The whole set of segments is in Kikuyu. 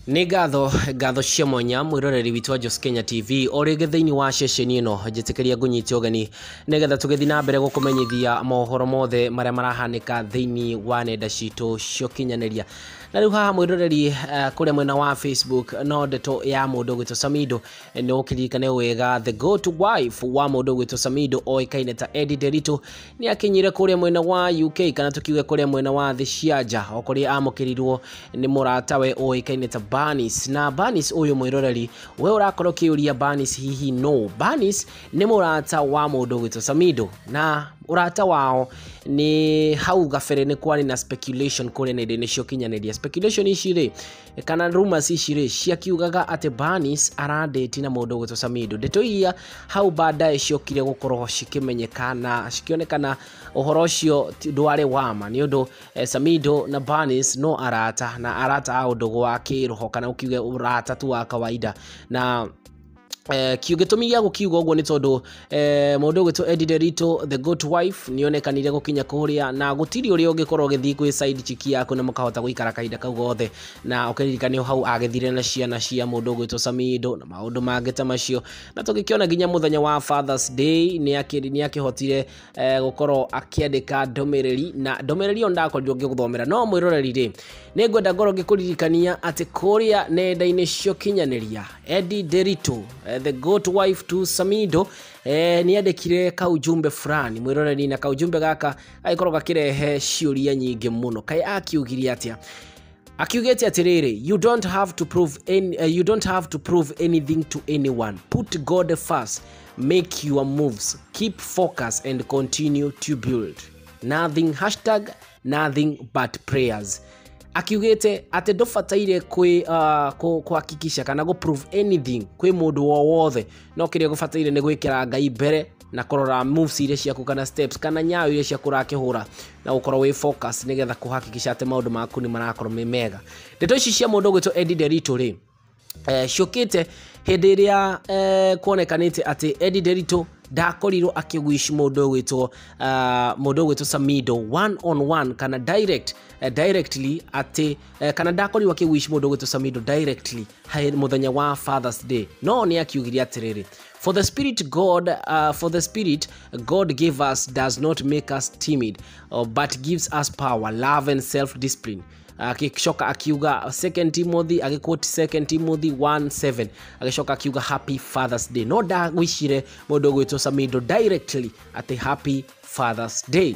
Nĩ ngatho ngatho cia mwanya mwĩroreri witũ wa Jos Kenya TV o rĩngĩ thĩinĩ wa ceceni ĩno. Njĩtĩkĩria ngũnyite ũgeni nĩgetha tũgĩthiĩ na mbere gũkũmenyithia mohoro mothe marĩa marahanĩka thĩinĩ wa nenda citũ cia ũkinyanĩria. Na rĩu haha mwĩroreri, kũrĩa mwena wa Facebook no ndeto ya mũndũ ũgwĩtwo Samido. Nĩ ũkĩririkane wega the go to wife wa mũndũ ũgwĩtwo Samido oĩkaine ta Eddie Nderitu nĩ akinyire kũrĩa mwena wa UK, kana tũkiuge kũrĩa mwena wa thĩ cia nja, o kũrĩa amũkĩrirwo nĩ mũratawe ũĩkaine ta Banis. Na Banis ũyũ, mwĩroreri, we ũrakorwo ũkĩũria Banis hihi no Banis nĩ mũrata wa mũndũ ũgwĩtwo Samido, na ũrata wao nĩ hau gabere nĩ kwarĩ na speculation kũrĩa nenda-inĩ cia ũkinyanĩria. Speculation ici rĩ, kana rumors ici rĩ, ciakiugaga atĩ Banis aradate na mũndũ ũgwĩtwo Samido. Ndeto iria hau baadaye ciokire gũkorwo cikĩmenyeka na cikĩonekana ũhoro ũcio ndwarĩ wama, nĩ ũndũ Samido na Banis no arata, na arata a ũndũgũ wa kĩroho, kana ũkiuge ũrata tu wa kawaida. Na gĩtũmi gĩa gũkiuga ũguo nĩ tondũ mũndũ ũgwĩtwo Eddie Nderitu, the good wife, nĩ onekanire gũkinya kũrĩa, na gũtirĩ ũrĩa ũngĩkorwo ũgĩthiĩ kwĩ side chick yaku na mũkahota gũikara kahinda kau gothe. Na ũkĩririkane hau agĩthire na ciana cia mũndũ ũgwĩtwo Samido na maũndũ mangĩ ta macio. Na tũgĩkĩona nginya mũthenya wa Father's Day nĩ akĩhotire gũkorwo akĩandĩka ndũmĩrĩri, na ndũmĩrĩri ĩyo ndakorirwo ngĩgũthomera. No mwĩroreri rĩ, nĩ ngwenda ngorwo ngĩkũririkania atĩ kũrĩa nenda-inĩ cia ũkinyanĩria Eddie Nderitu, the goat wife to Samido, nĩ andĩkire kaujumbe fulani, mwĩroreri, na kaujumbe gaka gagĩkorwo gakĩrehe ciũria nyingĩ mũno. Kaĩ akiugire atĩa? Akiugĩte atĩrĩrĩ, "You don't have to prove anything to anyone. Put God first, make your moves, keep focus and continue to build. Nothing #nothing but prayers." Akiugĩte atĩ ndũbataire kwĩ kũhakikisha kana gũ prove anything kwĩ mũndũ o wothe, no kĩrĩa gũbataire nĩ gwĩkĩra Ngai mbere na kũrora moves iria ciaku kana steps kana nyayo iria ciaku ũrakĩhũra, na gũkorwo wĩ focus nĩgetha kũhakikisha atĩ maũndũ maku nĩ marakorwo me mega. Ndeto ici cia mũndũ ũgwĩtwo Eddie Nderitu rĩ, ciũkĩte hĩndĩ ĩrĩa kuonekanĩte atĩ Eddie Nderitu ndakorirwo akĩwish mũndũ ũgwĩtwo Samido one on one kana directly atĩ kana ndakorirwo akĩwish mũndũ ũgwĩtwo Samido directly harĩ mũthenya wa Father's Day. No nĩ akiugire atĩrĩrĩ, "For the spirit God gave us does not make us timid, but gives us power, love and self discipline." Akicoka akiuga Second Timothy, agĩquote Second Timothy 1:7, agĩcoka akiuga, "Happy Father's Day." No ndagwicire mũndũ ũgwĩtwo Samido directly atĩ happy Father's Day.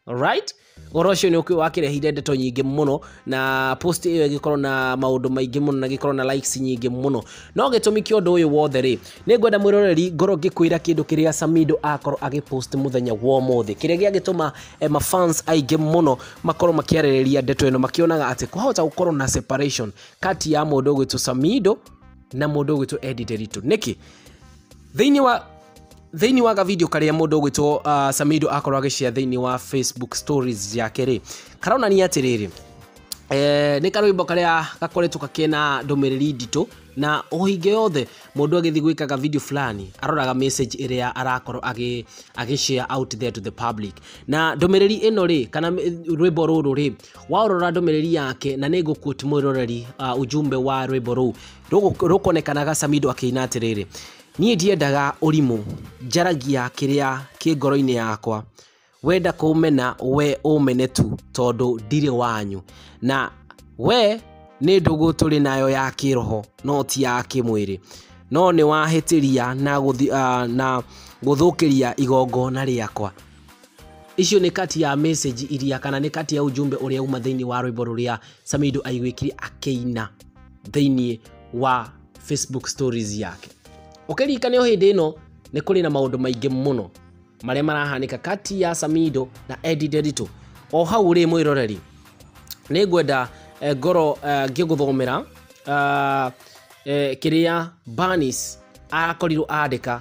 Alright, ũhoro ũcio nĩ wakĩrehire ndeto nyingĩ mũno, na post ĩyo ĩgĩkorwo na maũndũ maingĩ mũno na ĩgĩkorwo na likes nyingĩ mũno. No gĩtũmi kĩa ũndũ ũyũ wothe rĩ, nĩ ngwenda mwĩroreri ngorwo ngĩkwĩra kĩndũ kĩrĩa Samido akorwo agĩpost mũthenya wa ũmũthĩ, kĩrĩa gĩagĩtũma mafans aingĩ mũno makorwo makĩarĩrĩria ndeto ĩno, makĩonaga atĩ kwahota gũkorwo na separation kati ya mũndũ ũgwĩtwo Samido na mũndũ ũgwĩtwo Eddie Nderitu. Nĩkĩ? Thĩinĩ wa gavideo karĩa mũndũ ũgwĩtwo Samido akorwo agĩshare thĩinĩ wa Facebook stories yake rĩ, karonania atĩrĩrĩ, nĩ karwĩmbo karĩa gakoretwo kakĩna ndũmĩrĩri nditũ, na o hingo yothe mũndũ agĩthiĩ gwĩkaga video fulani aroraga message ĩrĩa arakorwo agĩ share out there to the public. Na ndũmĩrĩri ĩno rĩ, kana rwĩmbo rũrũ rĩ, waũrora ndũmĩrĩri yake, na nĩ ngũquote mwĩroreri, ujumbe wa rwĩmbo rũu rũkonekanaga Samido akĩina atĩrĩrĩ, "Niĩ ndiendaga ũrimũ, njaragia kĩrĩa kĩ ngoro-inĩ yakwa. Wenda kũmena we ũmene tu, tondũ ndirĩ wanyu na we. Nĩ ndũgũ tũrĩ nayo ya kĩroho no ti ya kĩmwĩrĩ. No nĩ wahĩtĩria na gũthũkĩria igongona rĩakwa." Icio nĩ kati ya message iria, kana nĩ kati ya ujumbe ũrĩa uma thĩinĩ wa rwĩmbo rũrĩa Samido aiguĩkire akĩina thĩinĩ wa Facebook stories yake. Ũkĩririkane o hĩndĩ ĩno nĩ kũrĩ na maũndũ maingĩ mũno marĩa marahanĩka kati ya Samido na Eddie Nderitu. O hau rĩ, mwĩroreri, nĩ ngwenda ngorwo ngĩgũthomera kĩrĩa Banis akorirwo andĩka.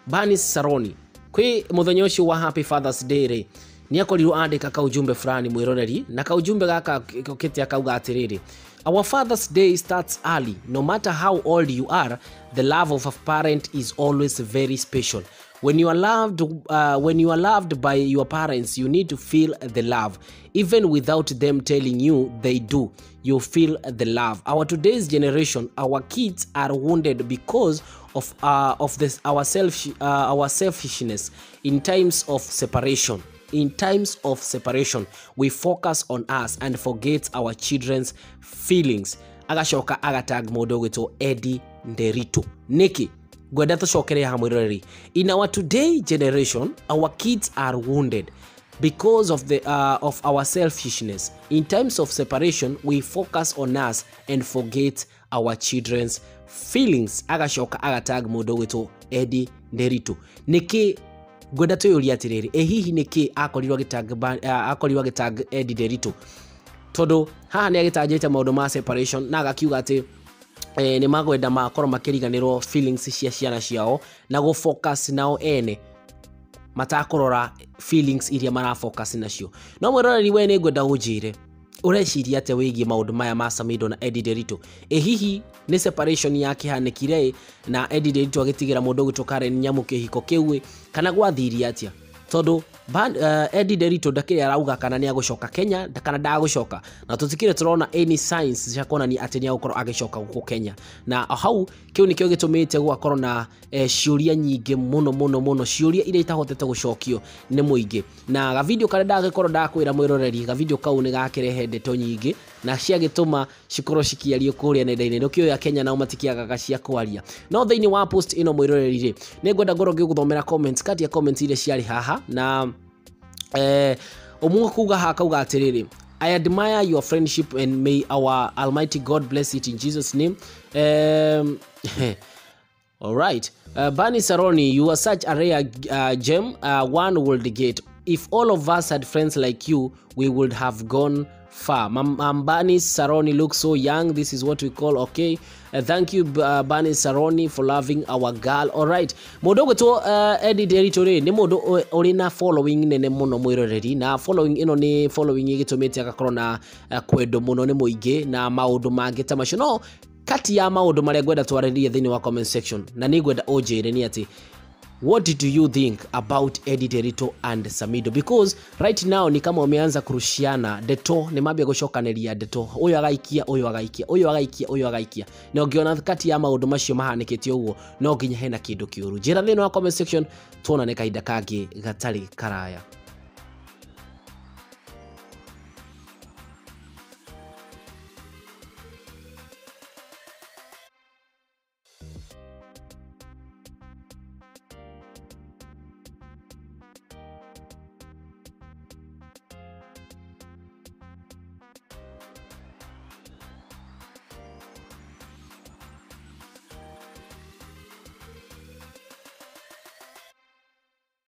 Banis Saroni kwĩ mũthenya ũcio wa Happy Father's Day rĩ, nĩ akorirwo andĩka kaujumbe fulani, mwĩroreri, na kaujumbe gaka kĩte akauga atĩrĩrĩ, Our Father's Day starts early. No matter how old you are, the love of a parent is always very special. When you are loved, when you are loved by your parents, you need to feel the love. Even without them telling you they do, you feel the love. Our today's generation, our kids are wounded because of this our selfishness in times of separation. In times of separation, we focus on us and forget our children's feelings. Agacoka agatag mũndũ ũgwĩtwo Eddie Nderitu. Nĩkĩ ngwenda tũcokere haha mwĩroreri? In our today generation, our kids are wounded because of the of our selfishness. In times of separation, we focus on us and forget our children's feelings. Agacoka agatag mũndũ ũgwĩtwo Eddie Nderitu. Nĩkĩ ngwenda twĩyũrie atĩrĩrĩ, ĩ hihi nĩkĩ akorirwo agĩtag Eddie Nderitu? Tondũ haha nĩ agĩtanjĩte maũndũ ma separation na agakiuga atĩ nĩ magwenda makorwo makĩriganĩrwo feelings cia ciana ciao na gũ focus nao ene matakũrora feelings iria marafocus nacio. No mwĩroreri, we nĩ ngwenda ũnjĩre ũreciria atĩa wĩgiĩ maũndũ maya ma Samidoh na Eddie Nderitu. Ĩ hihi nĩ separation yakĩhanĩkire na Eddie Nderitu agĩtigĩra mũndũ ũgwĩtwo Karen Nyamu kĩhiko kĩu, kana gwathirie atĩa? Tondũ Eddie Nderitu ndakĩrĩ arauga kana nĩ agũcoka Kenya kana ndagũcoka, na tũtikĩrĩ tũrona any signs cia kuonania atĩ nĩ agũkorwo agĩcoka gũkũ Kenya. Na hau kĩu nĩkĩo gĩtũmĩte gũgakorwo na ciũria nyingĩ mũno mũno mũno, ciũria iria itahotete gũcokio nĩ mũingĩ. Na gavideo karĩa ndagĩkorwo ndakwĩra mwĩroreri, gavideo kau nĩ gakĩrehe ndeto nyingĩ na ciagĩtũma cikorwo cikĩario kũrĩa nenda-inĩ. Nĩkĩo ya Kenya nao matikĩagaga cia kwaria. No thĩinĩ wa post ĩno mwĩroreri rĩ, nĩ ngwenda ngorwo ngĩgũthomera comments, kati ya comments iria ciarĩ haha na ũmwe kuga haha kauga atĩrĩrĩ, I admire your friendship and may our Almighty God bless it in Jesus' name. All right. Bani Saroni, you are such a rare gem one would get. If all of us had friends like you, we would have gone far. Bani Saroni looks so young. This is what we call okay. Thank you, Bani Saroni, for loving our girl. All right. Mũndũ ũgwĩtwo Eddie Nderitu rĩ, nĩ mũndũ ũrĩ na following nene mũno mwĩroreri, na following ĩno nĩ following ĩgĩtũmĩte agakorwo na kwendwo mũno nĩ mũingĩ na maũndũ mangĩ ta macio. No kati ya maũndũ marĩa ngwenda twarĩrĩrie thĩinĩ wa comment section, na nĩ ngwenda ũnjĩre nĩ atĩ, what do you think about Eddie Nderitu and Samidoh? Because right now ni kama wameanza kurushiana ndeto, nĩ mambia gũcokanĩria ndeto, ũyũ agaikia, ũyũ agaikia, ũyũ agaikia, ũyũ agaikia. Na ũngĩona kati ya maũndũ macio mahanĩkĩte ũguo, no nginya hena kĩndũ kĩũru. Njĩra thĩinĩ wa comment section, tuonane kahinda kangĩ gatarĩ karaya.